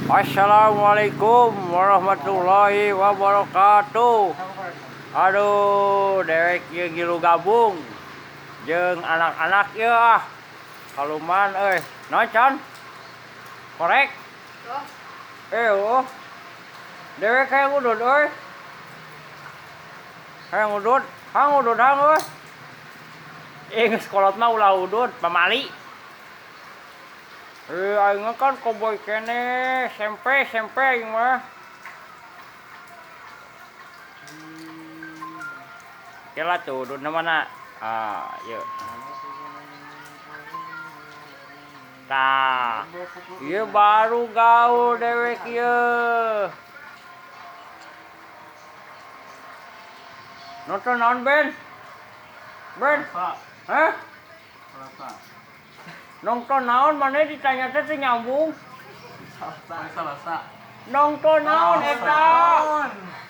Assalamualaikum warahmatullahi wabarakatuh. Aduh, dewek ieu ngilu gabung jeung anak-anak ieu ah. Kaluman euy. Naon, Can? Korek? Eh, oh. Dewek hayang udud euy. Hayang udud, hang udud hang euy. Eh, geus kolot mah ulah udud, pamali. Eh, aing mah kan koboi keneh, SMP, SMP aing mah. Oke lah tuh, ududna mana? Ah, yuk. Tah, ieu baru gaul dewek ieu. Nonton naon, Ben? Ben? Hah? Nonton naon mana ditanya teh teu nyambung. Salasa. Nonton naon eta?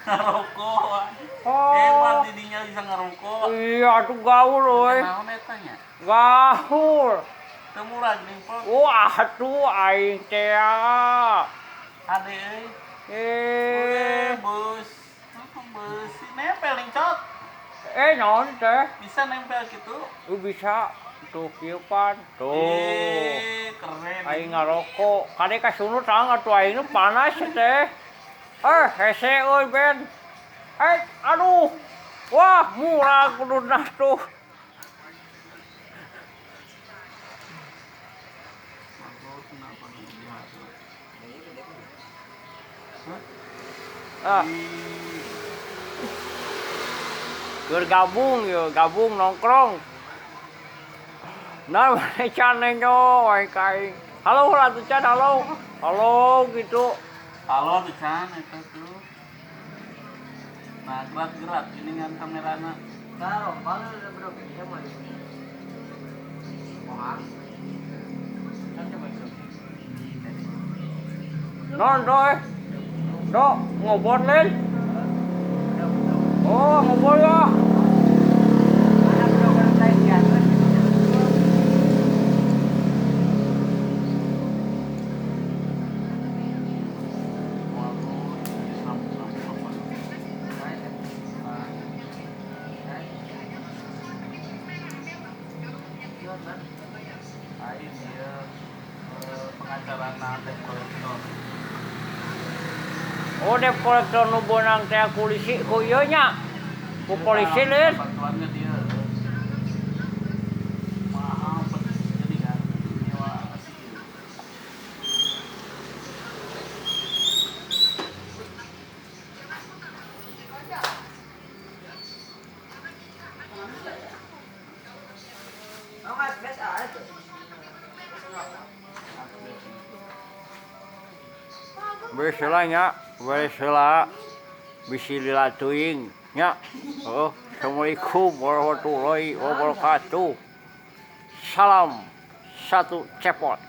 Ngarokok. Oh. Hebat didinya bisa ngarokok. Iya atuh gaul euy. Naon eta nya? Gaul. Teu murah geuning pok. Wah atuh aing teh. Ade euy. Eh, Bus. Beusi nempel lincot. Eh, naon teh? Bisa nempel gitu. Bisa. Tuh kieu pan. Tuh. Keren. Aing ngarokok. Kade ka sunut tang atuh aing nu panas teh. Eh, hese euy Ben. Eh, aduh. Wah, murah kuduna tuh. Ah. Keur gabung yeuh, gabung nongkrong. Nah, mana can nenyo, wae ka aing. Halo lah tuh Can, halo. Halo gitu. Halo tuh Can, eta tuh. Nah, gerak-gerak ini ngan kamerana. Non, do eh. Do, ngobor lain. Oh, ngobor ya. Aing ieu pengacarana debt collector. Oh, debt collector nu beunang teh polisi ku ieu nya. Ku polisi lain. Bantuannya dia. Mahal jadi kan nyewa si ieu. Beres heula nya, beres heula. Bisi lila teuing nya. Oh, Assalamualaikum warahmatullahi wabarakatuh. Salam satu cepot.